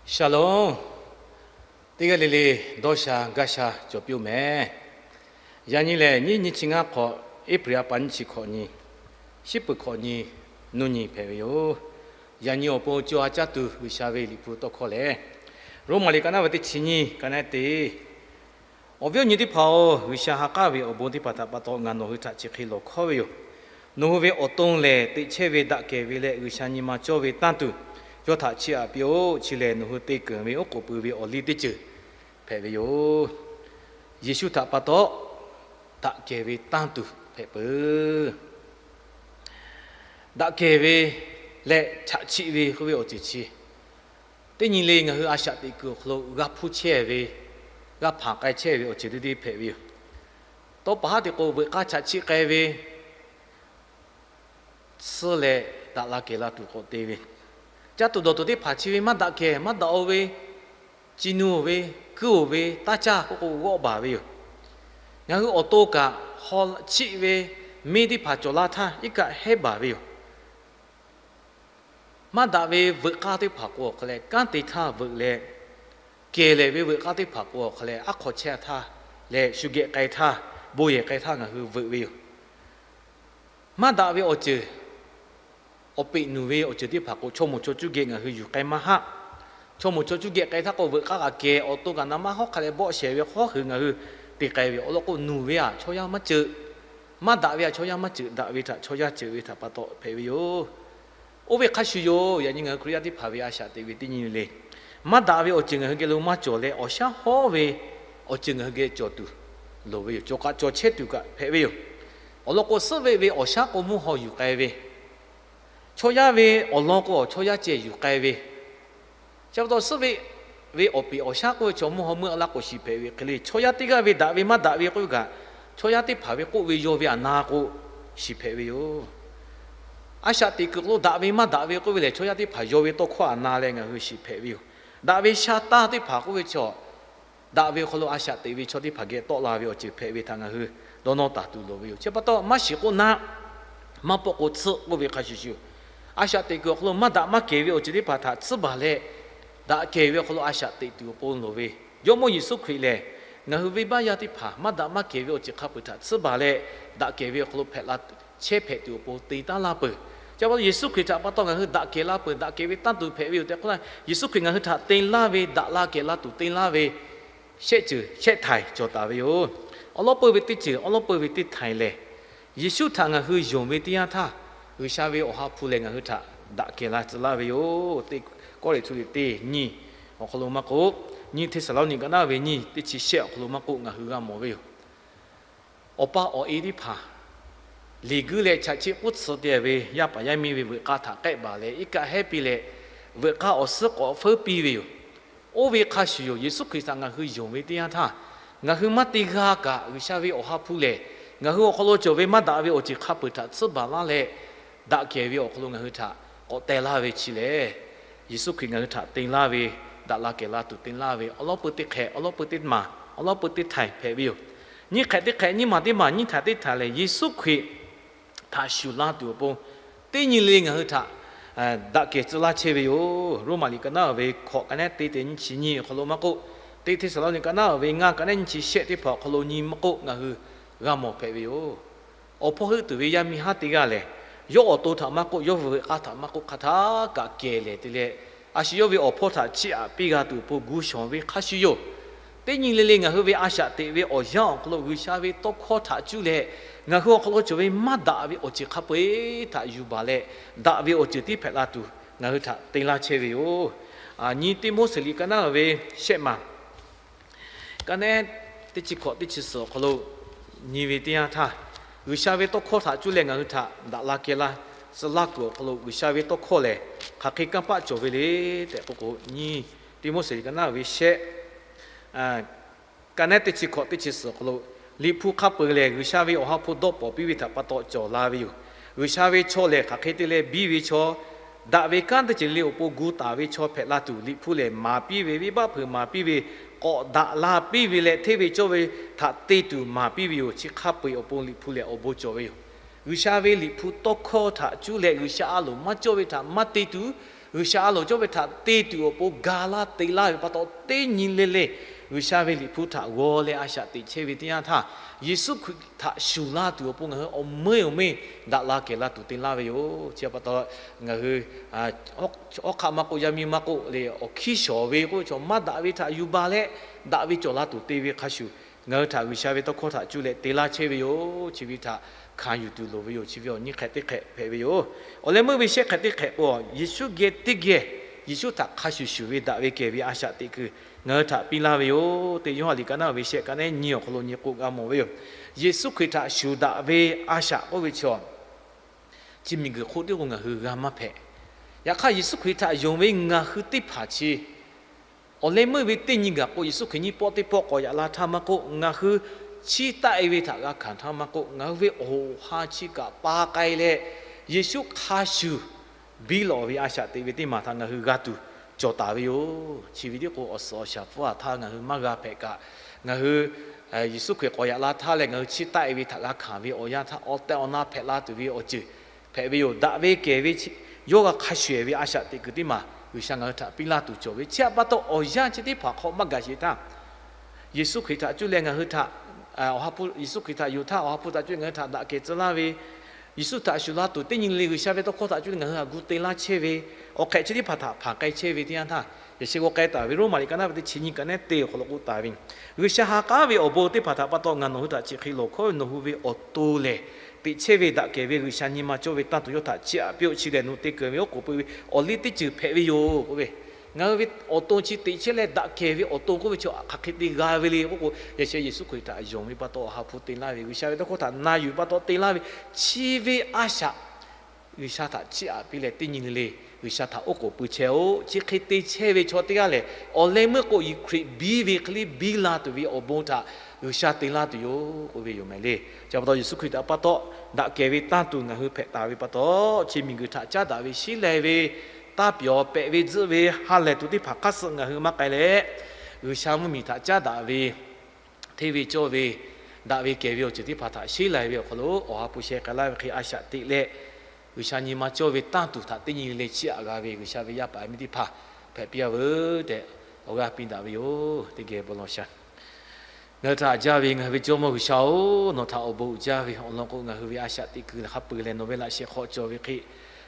Shalom. Teˇ g'aˇ le le dawˇ sha gaˇ sha cawˬ piˇ-oˆ mehˍ. Yaꞈ nyi lehˬ, nyiˇ nyiˇ chi ngaˇ hk'awꞈ, April a pa nyiˇ chi hkawꞈ nyi, shiˉ peuˬ hkawꞈ nyi, nuˇ nyi hpehꞈ ve yoˬ. Yaꞈ nyi awˬ pon co ha caˇ tuˬ G'uiˬsha ve Liꞈ hpu tawˇ hkawˇ lehˬ, Roˉmaꞈ liꞈ ka naˉ ve teˇ chi nyiˇ, ka naˉ teˇ Awˬ viˉ awˬ nyi teˇ hpaˍ-oˬ, G'uiˬsha ha k'aˉ ve awˬ bon teˇ hpaˍ htaꞈ pa taw ngaˬ nawˬ hui htaꞈ chi hk'e lawˬ hkawˉ ve yoˬ. Nawˬ hui ve awˬ to lehˬ, teꞈ chehˇ ve daꞈ kehˬ ve leh G'uiˬsha nyi ma cawˇ ve tanˇ tuˬ, yawˇ htaꞈ chiˇ aꞈ piˇ-oˆ. Chi lehˬ, nawˬ hui te keunˍ ve oˉ k'oˍ pui ve awˬ liˇ teˇ ceuˬ hpehꞈ ve yoˬ. Yeˍsuˆ htaꞈ pa taw daꞈ kehˬ ve tanˇ tuˬ hpehꞈ peuˬ. Daꞈ kehˬ ve leh chaꞈ chiˆ ve k'oˆ ve awˬ ceuˬ chi, teˇ nyi le ngaˬ hui a shaꞈ teꞈ kuiˬ awˬ hk'aw lo g'a hpuˇ chehˇ ve, g'a hpanˍ k'ai chehˇ ve awˬ ceuˬ teˇ deˇ hpehꞈ ve yoˬ. Tawˇ pa haˉ te k'o, veuꞈ k'aˇ chaꞈ chiˆ k'ai ve, tsuhˇ leh daꞈ la kehˬ la tuˬ k'awꞈ te ve, caˇ tuˬ dawˬ tuˬ teˇ hpaˍ chi ve maˇ daꞈ kehˬ maˇ daꞈ-o ve, ci nu-oˬ ve, kuiˇ-oˬ ve, taˇ caˇ k'oˆ k'o g'awˆ baˬ ve yoˬ. Ngaˬ hui awˬ to kaꞈ haw chiˆ ve, meˇ teˇ hpaˍ cawˬ la htaˇ iˉ kaˆ hehˉ baˬ ve yoˬ. Maˇ daꞈ ve veuꞈ k'aˇ teˇ hpaˍ k'o awˬ hk'aw leh kanˉ te htaˇ veuꞈ leh, kehˬ lehˬ ve veuꞈ k'aˇ teˇ hpaˍ k'o awˬ hk'aw leh aˉ hk'aw chehˇ htaˇ leh shu geh k'ai htaˇ, bon yehˬ k'ai htaˇ ngaˬ hui veuꞈ ve yoˬ. Maˇ daꞈ ve awˬ ceuˬ, awˬ peꞈ nuˬ ve awˬ ceuˬ teˇ hpaˍ k'o, chaw moˍ chaw cuˇ geh ngaˬ hui yuˬ k'ai maˇ haˆ. Chaw moˍ chaw cuˇ geh k'ai htaˇ k'o, veuꞈ k'aˇ kaꞈ kehˬ, awˬ to kaꞈ naˍ manˇ hawˉ hk'a leh bawˆ shehˍ ve hawˉ hui ngaˬ hui te k'ai ve yoˬ. Awˬ lawn k'o, nuˬ ve aꞈ chaw yaˇ maˇ ceuˬ, maˇ daꞈ ve aꞈ chaw yaˇ maˇ ceuˬ, daꞈ ve htaꞈ chaw yaˇ ceuˬ ve htaꞈ pa taw hpehꞈ ve yoˬ. Oˇ ve hk'a shuˍ yoˬ. Yaꞈ nyi ngaˬ hui Hkriꞈ yaˇ teˇ hpaˍ ve a shaꞈ teꞈ ve teˇ nyi le, maˇ daꞈ ve awˬ ceuˬ ngaˬ hui geh lo maˇ cawˬ leh, awˬ shaˉ hawˉ ve awˬ ceuˬ ngaˬ hui geh cawˬ tuˬ loˍ ve yoˬ. Cawˬ kaꞈ cawˬ chehˇ tuˬ kaꞈ hpehꞈ ve yoˬ. Awˬ lawn k'o, suhˉ veˆ ve awˬ shaˉ k'o mvuhˇ haw yuˬ k'ai ve, chaw yaˇ ve awˬ lawn k'o chaw yaˇ ceh yuˬ k'ai ve, chi pa taw suhˉ veˆ ve awˬ peꞈ awˬ shaˉ k'oˆ ve chaw mvuhˇ haw meuˆ la k'o shiˍ hpehꞈ ve hk'e le. Chaw yaˇ teˇ g'aˇ ve daꞈ ve maˇ daꞈ ve k'oˆ ve kaꞈ, chaw yaˇ teˇ hpaˍ ve k'oˆ ve yaw ve aꞈ na k'o shiˍ hpehꞈ ve yoˬ. A shaꞈ teꞈ kuiˬ k'o daꞈ ve maˇ daꞈ ve k'oˆ ve lehˬ, chaw yaˇ teˇ hpaˍ yaw ve tawˇ hkawˇ aꞈ na leh ngaˬ hui shiˍ hpehꞈ ve yoˬ. Daꞈ ve sha taˇ teˇ hpaˍ k'oˆ ve chaw, daꞈ ve awˬ hk'aw lo a shaꞈ teꞈ ve chaw teˇ hpaˍ geh tawˆ la ve awˬ ceuˬ hpehꞈ ve htaꞈ ngaˬ hui dawˇ nawˇ taˍ tuˬ loˍ ve yoˬ. Chi pa taw maˇ shiˍ k'oˆ naˆ, maˇ pawˆ k'o tsuhˆ k'oˆ ve hk'a shuˍ shuˍ, a shaꞈ teꞈ kuiˬ awˬ hk'aw lo maˇ daꞈ maˇ kehˬ ve awˬ ceuˬ teˇ hpaˍ htaꞈ tsuhˇ baˬ leh, daꞈ kehˬ ve awˬ hk'aw lo a shaꞈ teꞈ tuˬ awˬ pon loˍ ve, Jawˇmawˇ Yeˍsuˆ Hkriꞈ lehˬ, ngaˬ hui venˇbaˆ yaˇ teˇ hpaˍ maˇ daꞈ maˇ kehˬ ve awˬ ceuˬ hk'a peu-eˬ htaꞈ tsuhˇ baˬ leh, daꞈ kehˬ ve awˬ hk'aw lo hpehꞈ la chehˇ hpehꞈ tuˬ awˬ pon te taˉ laˇ peuˬ. Chi pa taw Yeˍsuˆ Hkriꞈ htaꞈ pa taw ngaˬ hui daꞈ kehˬ la peuˬ, daꞈ kehˬ ve tanˇ tuˬ hpehꞈ ve yoˬ tehꞈ k'oˆ laˇ. Yeˍsuˆ Hkriꞈ ngaˬ hui htaꞈ te laˇ ve, daꞈ la kehˬ la tuˬ te laˇ ve shehˆ ceuˬ shehˆ htaiˍ cawˬ taˍ ve yoˬ. Awˬ lawn peuˬ ve teˇ ceuˬ, awˬ lawn peuˬ ve teˇ htaiˍ lehˬ, Yeˍsuˆ htaꞈ ngaˬ hui yonˍ ve teˇ yanˇ htaˇ, G'uiˬsha ve Awˬ ha hpu lehˬ ngaˬ hui htaꞈ daꞈ kehˬ la tcuh laˇ ve yoˬ. Teˇ Kawˇrenˍhtuˆ liꞈ teˇ nyiˇ awˬ hk'aw lo maˇ k'oˆ, nyiˇ Hteˇsaˍlawˇniˆ ka naˉ ve nyiˇ teˇ chi shehˆ awˬ hk'aw lo maˇ k'oˆ, ngaˬ hui g'a mawˬ ve yoˬ. Awˬ pa awˬ e teˇ hpaˍ liꞈ guiˇ leh chaꞈ chiˆ k'uˉ tsuhꞈ te ve yaˇ paˍ yaˇ miˇ ve veuꞈ k'aˇ htaꞈ k'ehˆ baˬ leh iˉ kaˆ hehˉ piˇ leh, veuꞈ k'aˇ awˬ suhˉ k'awꞈ feuˉ piˇ ve yoˬ. Oˇ ve hk'a shuˍ yoˬ, Yeˍsuˆ Hkriꞈ htaꞈ ngaˬ hui yonˍ ve teˇ yanˇ htaˇ, ngaˬ hui maˇ te g'a kaꞈ G'uiˬsha ve Awˬ ha hpu lehˬ, ngaˬ hui awˬ hk'aw lo cawˬ ve maˇ daꞈ ve awˬ ceuˬ hk'a peu-eˬ htaꞈ tsuhˇ baˬ laˇ leh, daꞈ kehˬ ve awˬ hk'aw lo ngaˬ hui htaꞈ k'awꞈ teh laˇ ve chi lehˬ, Yeˍsuˆ Hkriꞈ ngaˬ hui htaꞈ te laˇ ve, daꞈ la kehˬ la tuˬ te laˇ ve awˬ lawn peuˬ teˇ hk'ehꞈ, awˬ lawn peuˬ teˇ maˬ, awˬ lawn peuˬ teˇ htaiˍ hpehꞈ ve yoˬ. Nyiˇ hk'ehꞈ teˇ hk'ehꞈ, nyiˇ maˬ teˇ maˬ, nyiˇ htaiˍ teˇ htaiˍ lehˬ, Yeˍsuˆ Hkriꞈ htaꞈ shuˍ laˇ tuˬ awˬ pon, teˇ nyi le ngaˬ hui htaꞈ daꞈ kehˬ tcuh laˇ chehˇ ve yoˬ. Roˉmaꞈ liꞈ ka naˉ ve hkawꞈ ka naˉ teˇ teˇ nyiˇ chi nyiˇ awˬ hk'aw lo maˇ k'oˆ, teˇ Hteˇsaˍlawˇniˆ ka naˉ ve ngaˇ ka naˉ nyiˇ chi shehˆ teˇ hpaˍ awˬ hk'aw lo nyi maˇ k'oˆ, ngaˬ hui g'a mawˬ hpehꞈ ve yoˬ. Awˬ hpawˇ heuˆ tuˬ ve yaˇ miˇ haˉ teˇ g'aˇ lehˬ, yawˇ awˬ to htaꞈ maˇ k'oˆ, yawˇ ve veuꞈ k'aˇ htaꞈ maˇ k'oˆ, hk'aˬ htaˇ kaꞈ kehˬ lehˬ te leh, a shu yawˇ ve awˬ hpawˇ htaꞈ chiˇ aꞈ piˇ g'a tuˬ awˬ pon gu shawˍ ve hk'a shuˍ yoˬ. Teˇ nyi le le ngaˬ hui ve a shaꞈ teꞈ ve awˬ yanˇ awˬ hk'aw lo G'uiˬsha ve tawˇ hkawˇ htaꞈ cuˇ leh, ngaˬ hui awˬ hk'aw lo cawˬ ve maˇ daꞈ ve awˬ ceuˬ hk'a peu-eˬ htaꞈ yuˬ baˬ leh, daꞈ ve awˬ ceuˬ tiˉ hpehꞈ la tuˬ ngaˬ hui htaꞈ te laˇ chehˇ ve yoˬ. Nyi Tiˆmoˉseˍ liꞈ ka naˉ ve shehˆ maˬ ka naˉ teˇ chi hkawꞈ teˇ chi suhˍ awˬ hk'aw lo nyi ve teˇ yanˇ htaˇ, G'uiˬsha ve tawˇ hkawˇ htaꞈ cuˇ leh ngaˬ hui htaꞈ daꞈ la kehˬ la tcuh laˇ kuiˬ awˬ hk'aw lo G'uiˬsha ve tawˇ hkawˇ lehˬ, hk'aˬ hk'e kanˇ paˆ cawˬ ve le tehꞈ k'oˆ k'o, nyi Tiˆmoˉseˍ liꞈ ka naˉ ve shehˆ ka naˉ teˇ chi hkawꞈ teˇ chi suhˍ awˬ hk'aw lo, Liꞈ hpu hk'a peu-eˬ lehˬ, G'uiˬsha ve Awˬ ha hpu dawˇ pawnˍ piˇ ve htaꞈ pa taw cawˬ la ve yoˬ. G'uiˬsha ve chaw lehˬ, hk'aˬ hk'e te leh biˇ ve chaw, daꞈ ve kanˉ teˇ ceuˬ le awˬ pon gu taˍ ve chaw hpehꞈ la tuˬ, Liꞈ hpu lehˬ maˍ piˇ ve, venˇbaˆ hpeuꞈ maˍ piˇ ve, k'awꞈ daꞈ la piˇ ve leh, hteˇ ve cawˇ ve htaꞈ te tuˬ maˍ piˇ ve yoˬ. Chi hk'a peu-eˬ awˬ pon Liꞈ hpu lehˬ awˬ bon cawˬ ve yoˬ. G'uiˬsha ve Liꞈ hpu tawˇ hkawˇ htaꞈ cuˇ leh G'uiˬsha a loˍ maˇ cawˇ ve htaꞈ maˇ te tuˬ, G'uiˬsha a loˍ cawˇ ve htaꞈ te tuˬ awˬ pon ga laˇ te laˇ ve pa taw, teˇ nyi le le G'uiˬsha ve Liꞈ hpu htaꞈ g'aw leh a shaꞈ teꞈ chehˇ ve teˇ yanˇ htaˇ, Yeˍsuˆ Hkriꞈ htaꞈ shuˍ la tuˬ awˬ pon ngaˬ hui awˬ meuˇ awˬ meuˇ daꞈ la kehˬ la tuˬ te laˇ ve yoˬ. Chi pa taw, ngaˬ hui awˉ hk'aˆ maˇ k'oˆ, yaˇ miˇ maˇ k'oˆ le, awˬ hkiˇ shawˍ ve k'oˆ ve chaw maˇ daꞈ ve htaꞈ yuˬ baˬ leh, daꞈ ve cawˬ la tuˬ te ve hk'a shuˍ, ngaˬ hui htaꞈ G'uiˬsha ve tawˇ hkawˇ htaꞈ cuˇ leh te laˇ chehˇ ve yoˬ. Chi ve htaꞈ hkanˍ yuˬ tuˬ loˍ ve yoˬ. Chi ve awˬ nyi hk'ehꞈ teˇ hk'ehꞈ hpehꞈ ve yoˬ. Awˬ leh meuˇ ve shehˆ hk'ehꞈ teˇ hk'ehꞈ k'o, Yeˍsuˆ geh teˇ geh, Yeˍsuˆ htaꞈ hk'a shuˍ shuˍ ve daꞈ ve kehˬ ve a shaꞈ teꞈ kuiˬ ngaˬ hui htaꞈ piˇ laˇ ve yoˬ. Teˇ Yoˇhanˬ liꞈ ka naˉ ve shehˆ ka naˉ nyi awˬ hk'aw lo nyi k'o g'a mawˬ ve yoˬ. Yeˍsuˆ Hkriꞈ htaꞈ shuˍ daꞈ ve a shaꞈ k'oˆ ve chaw, chi miˬguiˬ hk'oˆ tiˉ k'o ngaˬ hui g'a maˇ hpehꞈ. Yaꞈ hk'aˇ, Yeˍsuˆ Hkriꞈ htaꞈ yonˍ ve ngaˬ hui teˇ hpaˍ chi awˬ leh meuˇ ve teˇ nyi gaˬ k'o, Yeˍsuˆ Hkriꞈ nyiˇ pawˆ teˇ pawˆ k'awꞈ yaꞈ la htaˇ maˇ k'oˆ, ngaˬ hui chiˇ taˆ e ve htaꞈ g'a hkanˍ htaˇ maˇ k'oˆ, ngaˬ hui ve awˬ hoꞈ awˬ ha chi kaꞈ pa k'ai leh, Yeˍsuˆ hk'a shuˍ biˇ lawꞈ ve a shaꞈ teꞈ ve teˇ maˬ htaꞈ ngaˬ hui g'a tuˬ cawˬ taˍ ve yoˬ. Chi ve tiˉ k'o, awˬ suhˍ awˬ shaˍ hpfuhˇ a htaˇ ngaˬ hui maˇ g'a hpehꞈ kaꞈ, ngaˬ hui Yeˍsuˆ Hkriꞈ k'awꞈ yaꞈ la htaˇ leh ngaˬ hui chiˇ taˆ e ve htaꞈ g'a hkanˍ ve awˬ yanˇ htaˇ, awˬ tehˬ awˬ na hpehꞈ la tuˬ ve awˬ ceuˬ hpehꞈ ve yoˬ. Daꞈ ve kehˬ ve yawˇ g'a hk'a shuˍ e ve a shaꞈ teꞈ kuiˬ teˇ maˬ G'uiˬsha ngaˬ hui htaꞈ piˇ laˇ tuˬ cawˬ ve. Chi htaꞈ pa taw, awˬ yanˇ chi teˇ hpaˍ hk'aw maˇ gaˬ sheˍ htaˇ, Yeˍsuˆ Hkriꞈ htaꞈ cuˇ leh ngaˬ hui htaꞈ, Yeˍsuˆ Hkriꞈ htaꞈ yonˍ htaˇ, Awˬ ha hpu htaꞈ cuˇ leh ngaˬ hui htaꞈ daꞈ kehˬ tcuh laˇ ve, Yeˍsuˆ htaꞈ shuˍ la tuˬ teˇ nyi le G'uiˬsha ve tawˇ hkawˇ htaꞈ cuˇ leh ngaˬ hui htaꞈ gu te laˇ chehˇ ve, awˬ hk'ehꞈ chi teˇ hpaˍ htaꞈ hpanˍ k'ai chehˇ ve teˇ yanˇ htaˇ, yaꞈ sheh g'aw k'ai taˍ ve Roˉmaꞈ liꞈ ka naˉ ve teˇ chi nyi ka naˉ te awˬ hk'aw lo k'oˆ taˍ ve, G'uiˬsha ha k'aˉ ve awˬ bon teˇ hpaˍ htaꞈ pa taw ngaˬ nawˬ hui htaꞈ chi hk'e lawˬ hkawˉ ve, nawˬ hui ve awˬ to lehˬ, teꞈ chehˇ ve daꞈ kehˬ ve G'uiˬsha nyi ma cawˇ ve tanˇ tuˬ yawˇ htaꞈ chiˇ aꞈ piˇ-oˆ. Chi lehˬ nawˬ te keunˍ ve oˉ k'oˍ pui ve awˬ liˇ teˇ ceuˬ hpehꞈ ve yoˬ k'oˆ ve. Ngaˬ hui ve awˬ to chi teꞈ chehˇ leh daꞈ kehˬ ve awˬ to k'oˆ ve chi hk'aˬ hk'e te g'a ve le k'oˆ k'o, yaꞈ sheh Yeˍsuˆ Hkriꞈ htaꞈ yonˍ ve pa taw, Awˬ ha hpu te laˇ ve, G'uiˬsha ve tawˇ hkawˇ htaꞈ na yuˬ pa taw te laˇ ve, chi ve a shaꞈ G'uiˬsha htaꞈ chiˇ aꞈ piˇ leh teˇ nyi le le G'uiˬsha htaꞈ oˉ k'oˍ pui chehˇ-oˆ. Chi hk'e te chehˇ ve chaw teˇ g'aˇ lehˬ, awˬ leh meuˇ k'o Yeˍsuˆ Hkriꞈ biˇ ve hk'e le biˇ la tuˬ ve awˬ bon htaꞈ G'uiˬsha te laˇ tuˬ yoˬ k'oˆ ve yoˬ mehˍ le. Chi pa taw Yeˍsuˆ Hkriꞈ htaꞈ pa taw daꞈ kehˬ ve tanˇ tuˬ ngaˬ hui hpehꞈ taˍ ve pa taw, chi miˬguiˬ htaꞈ caˉ daꞈ ve sheˉ leh ve, taˇ pyawˬ pehꞈ ve tzuhˆ ve ha lehˬ tuˬ teˇ hpaˍ hk'aˇ suh ngaˬ hui maˇ k'ai leh, G'uiˬsha mvuhˇmiˬ htaꞈ caˉ daꞈ ve, hteˇ ve cawˇ ve, daꞈ ve kehˬ ve awˬ ceuˬ teˇ hpaˍ htaꞈ sheˉ lai ve awˬ hk'aw lo Awˬ ha hpu sheh k'ai laˇ ve hk'e a shaꞈ teꞈ leh, G'uiˬsha nyi ma cawˇ ve tanˇ tuˬ htaꞈ teˇ nyi le le chiˇ aꞈ g'a ve G'uiˬsha ve yaˇ paˍ yaˇ miˇ teˇ hpaˍ hpehꞈ piˇ-a veuˬ tehꞈ awˬ g'aˇ piˇ daꞈ ve yoˬ. Teˇ geh bon lawˬ sha. Ngaˬ hui htaꞈ jaˇ ve ngaˬ hui ve Jawˇmawˇ G'uiˬsha-oˬ, nawˬ htaꞈ awˬ bon uiˍ jaˇ ve awˬ lawn k'o, ngaˬ hui ve a shaꞈ teꞈ kuiˬ hk'a peuˬ lehˬ nawˬ ve laꞈ sheh hk'aw cawˬ ve hk'e,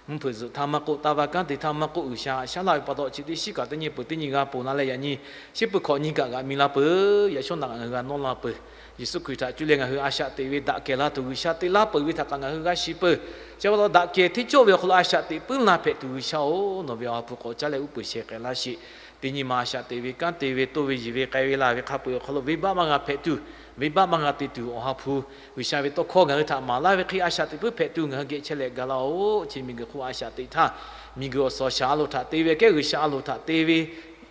mvuhˇ hpeuꞈ zuhꞈ htaˇ maˇ k'oˆ, taˇ va kanˉ te htaˇ maˇ k'oˆ, G'uiˬsha haꞈ shaˉ laˇ ve pa taw chi teˇ shiˉ kaꞈ teˇ nyi peuˬ teˇ nyi g'a ponˬ la leh yaꞈ nyi, shiˉ peuˬ hkawꞈ nyi kaꞈ g'aꞈ mi la peuˬ. Yaꞈ shawˉ naꞈ ngaˬ hui g'a nawˇ la peuˬ. Yeˍsuˆ Hkriꞈ htaꞈ cuˇ leh ngaˬ hui a shaꞈ teꞈ ve daꞈ kehˬ la tuˬ G'uiˬsha te laˇ peuˬ ve htaꞈ kaꞈ ngaˬ hui g'a shiˍ peuˬ. Chi pa taw daꞈ kehˬ hteˇ cawˇ ve awˬ hk'aw lo a shaꞈ teꞈ puiˉ la hpehꞈ tuˬ G'uiˬsha-oˬ, nawˬ ve Awˬ ha hpu k'awꞈ caˉ leh uˉ peunˍ sheh k'ai laˇ sheˍ. Teˇ nyi ma a shaꞈ teꞈ ve kanˉ te ve toˇ ve yiˬ ve k'ai ve laˬ ve hk'a peuˬ awˬ hk'aw lo venˇbaˆ maˇ g'a hpehꞈ tuˬ, venˇbaˆ maˇ g'a te tuˬ Awˬ ha hpu G'uiˬsha ve tawˇ hkawˇ ngaˬ hui htaꞈ maˍ laˇ ve hk'e a shaꞈ teꞈ puiˉ hpehꞈ tuˬ ngaˬ hui geh chehˇ leh ga laˇ-oˬ. Chi miˬguiˬ hk'oˆ a shaꞈ teꞈ htaˇ, miˬguiˬ awˬ suhˍ awˬ shaˍ a loˍ htaꞈ te ve kehˉ G'uiˬsha a loˍ htaꞈ te ve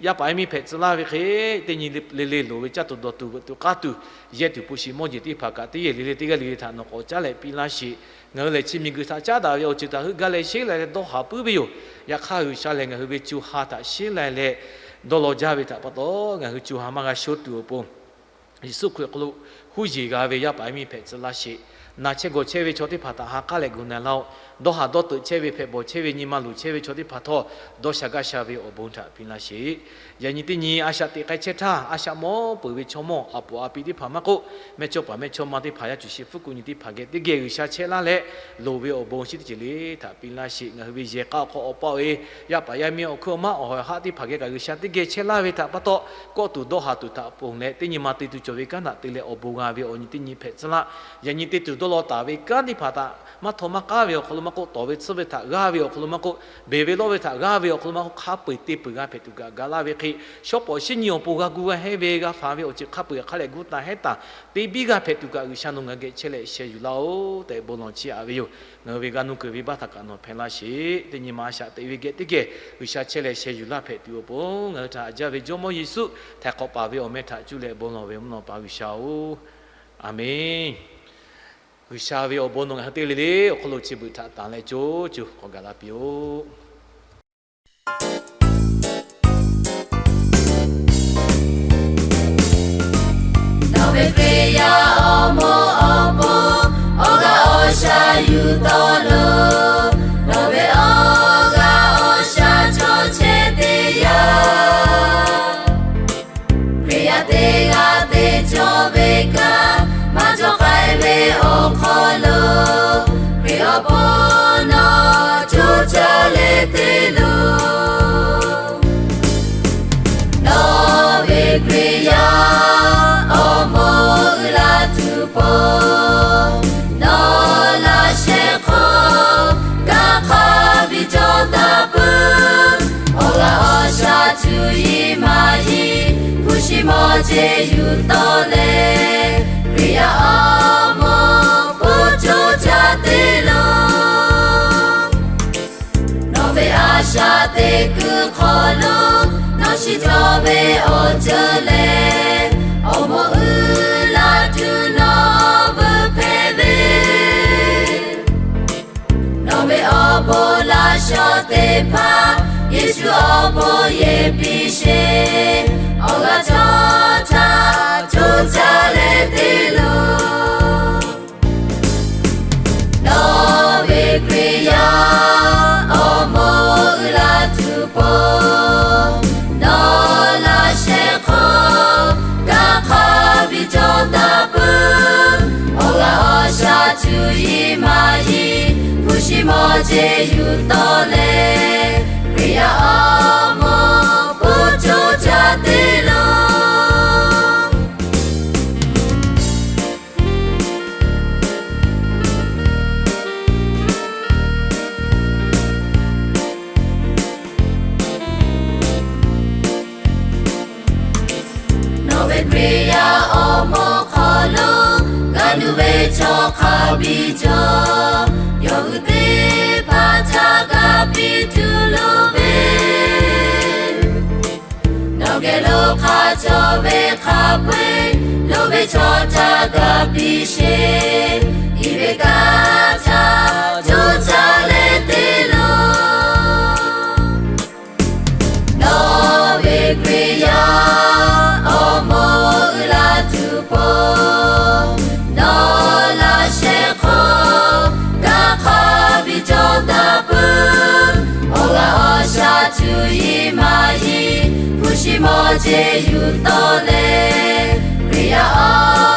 yaˇ paˍ yaˇ miˇ hpehꞈ tcuh laˇ ve hk'e, teˇ nyi le le loˍ ve caˇ tuˬ dawˬ tuˬ veuꞈ tuˬ k'aˇ tuˬ, yehˇ tuˬ hpu shi mawˇ jeˬ teˇ hpaˍ kaꞈ teˇ yehˬ le le teˇ g'aˇ le le htaꞈ nawˬ k'awꞈ caˉ leh piˇ laˇ sheˍ. Ngaˬ hui lehˬ chi miˬguiˬ htaꞈ caˉ daꞈ ve awˬ ceuˬ htaꞈ heuˆ gaˇ leh sheˉ leh dawˇ haˍ puiˉ ve yoˬ. Yaꞈ hk'aˇ G'uiˬsha lehˬ ngaˬ hui ve co ha htaꞈ sheˉ lai leh dawˇ law jaˇ ve htaꞈ pa taw, ngaˬ hui co ha maˇ g'a sho tuˬ awˬ pon Yeˍsuˆ Hkriꞈ hk'aw lo huˉ yeˬ g'a ve yaˇ paˍ yaˇ miˇ hpehꞈ tcuh laˇ sheˍ. Na chehˇ gawˬ chehˇ ve chaw teˇ hpaˍ htaꞈ ha k'aˉ leh gu na laˇ-oˆ. Dawˇ haˍ dawˇ teuꞈ chehˇ ve hpehꞈ bawˬ chehˇ ve nyi ma luˬ chehˇ ve chaw teˇ hpaˍ htawˇ, dawˇ sha gaˇ sha ve awˬ bon htaꞈ piˇ laˇ sheˍ. Yaꞈ nyi teˇ nyi a shaꞈ teꞈ k'ai chehˇ htaˇ, a shaꞈ mawˇ peuˬ ve chaw mawˇ a poˍ a pi teˇ hpaˍ maˇ k'oˆ, mehˇchawˇ paˍ mehˇchawˇma teˇ hpaˍ, yaˇ cuˬ shi hpfuhˇ kuˆ nyi teˇ hpaˍ geh teˇ geh G'uiˬsha chehˇ laˇ leh, loˍ ve awˬ bon shinˉ teˇ ceuˬ le htaꞈ piˇ laˇ sheˍ. Ngaˬ hui ve yehˬ k'a awˬ hk'aw awˬ pa-oˬ e, yaˇ paˍ yaˇ miˇ awˬ hkuiˉ awˬ maˇ awˬ haw haꞈ teˇ hpaˍ geh kaꞈ G'uiˬsha teˇ geh chehˇ laˇ ve htaꞈ pa taw, kawˆ tuˬ dawˇ haˍ tuˬ htaꞈ ponˬ leh teˇ nyi ma te tuˬ cawˬ ve kanˉ htaꞈ te leh awˬ bon g'a ve awˬ nyi teˇ nyi hpehꞈ tcuh laˇ. Yaꞈ nyi te tuˬ dawˇ law taˍ ve kanˉ teˇ hpaˍ htaꞈ maˇ htaw maˇ k'aˉ ve awˬ hk'aw lo maˇ k'oˆ, tawˍ ve tsuhˇ ve htaꞈ g'aˇ ve awˬ hk'aw lo maˇ k'oˆ, beˬ ve lawˇ ve htaꞈ g'aˇ ve awˬ hk'aw lo maˇ k'oˆ, hk'a peu-eˬ te peuˬ g'a hpehꞈ tuˬ kaꞈ ga laˇ ve hk'e, shawˉ pawˍ shinˉ nyi awˬ pon g'a gu g'a hehnˇ ve g'a faˍ ve awˬ ceuˬ hk'a peu-eˬ hk'a leh gu taˍ hehnˇ taˍ te biˇ g'a hpehꞈ tuˬ kaꞈ G'uiˬsha nawˬ ngaˬ hui geh chehˇ leh sheh yuˬ laˇ-oˆ tehꞈ bon lawˬ chiˇ aꞈ ve yoˬ. Ngaˬ hui ve g'a nuˇ kuiˬ venˇbaˆ htaꞈ kaꞈ nawˬ hpehˇ laˇ sheˍ. Teˇ nyi ma a shaꞈ teꞈ ve geh teˇ geh G'uiˬsha chehˇ leh sheh yuˬ laˇ hpehꞈ tuˬ awˬ pon ngaˬ hui htaꞈ haꞈ jaˇ ve Jawˇmawˇ Yeˍsuˆ htaiˍ hk'awꞈ paˍ ve awˬ meh htaꞈ cuˇ leh bon lawˬ ve mvuhˇ naw pa G'uiˬsha-oˬ, Aˍmenˬ. G'uiˬsha ve awˬ bon nawˬ ngaˬ hui teˇ le le awˬ hk'aw lo chi beuꞈ htaꞈ tanˍ leh co co k'awꞈ gaˬ la piˇ-oˆ. Nawˬ ve Hkriꞈ yaˇ awˬ moˍ awˬ pon awˬ g'aˇ awˬ shaˍ yuˬ tawˆ loˬ. Nawˬ ve awˬ g'aˇ awˬ shaˍ te loˬ. Nawˬ ve Hkriꞈ yaˇ awˬ moˍ uiˍ la tuˬ po, nawˬ laꞈ sheh hk'aw kanˇ hk'a biˇ cawˬ taˍ peuˬ. Awˬ g'aˇ awˬ shaˍ cuˇ yiˍ maˇ yiˍ, hpu shi mawˬ jeˬ yuˬ tawˆ leh, Hkriꞈ yaˇ awˬ moˍ hpu coˇ caˇ te loˬ. Nawˬ ve a shaꞈ teꞈ kuiˬ hk'aw lo, nawˬ shiˍ cawˬ ve awˬ ceuˬ lehˬ, awˬ moˍ uiˍ la tuˬ nawˬ veuꞈ hpehꞈ ve. Nawˬ ve awˬ bon laꞈ shawnˍ teˇ hpaˍ, Yeˍsuˆ awˬ bon yehˬ piˇ sheˍ. Awˬ g'aˇ cawˇ htaˇ coˇ caˇ leh te loˬ. Nawˬ ve Hkriꞈ yaˇ awˬ moˍ uiˍ la tuˬ po, nawˬ laꞈ sheh hk'aw kanˇ hk'a biˇ cawˬ taˍ peuˬ. Awˬ g'aˇ awˬ shaˍ cuˇ yiˍ maˇ yiˍ, hpu shi mawˬ jeˬ yuˬ tawˆ leh, Hkriꞈ yaˇ awˬ moˍ hpu coˇ caˇ te loˬ. Nawˬ ve Hkriꞈ yaˇ awˬ moˍ hk'aw lo, g'a nuˇ ve chaw hk'a biˇ cawˬ, yawˇ hui teˇ hpaˍ htaꞈ ga piˇ tuˬ loˍ ve. Nawˬ geh lo hk'a cawˬ ve hk'a peu-eˬ, loˍ ve chaw htaꞈ ga piˇ sheˍ. Iˉ ve kaꞈ htaꞈ coˇ caˇ leh te loˬ. Nawˬ ve Hkriꞈ yaˇ awˬ moˍ uiˍ la tuˬ po, nawˬ laꞈ sheh hk'aw kanˇ hk'a biˇ cawˬ taˍ peuˬ. Awˬ g'aˇ awˬ shaˍ cuˇ yiˍ maˇ yiˍ, hpu shi mawˬ jeˬ yuˬ tawˆ leh, Hkriꞈ yaˇ awˬ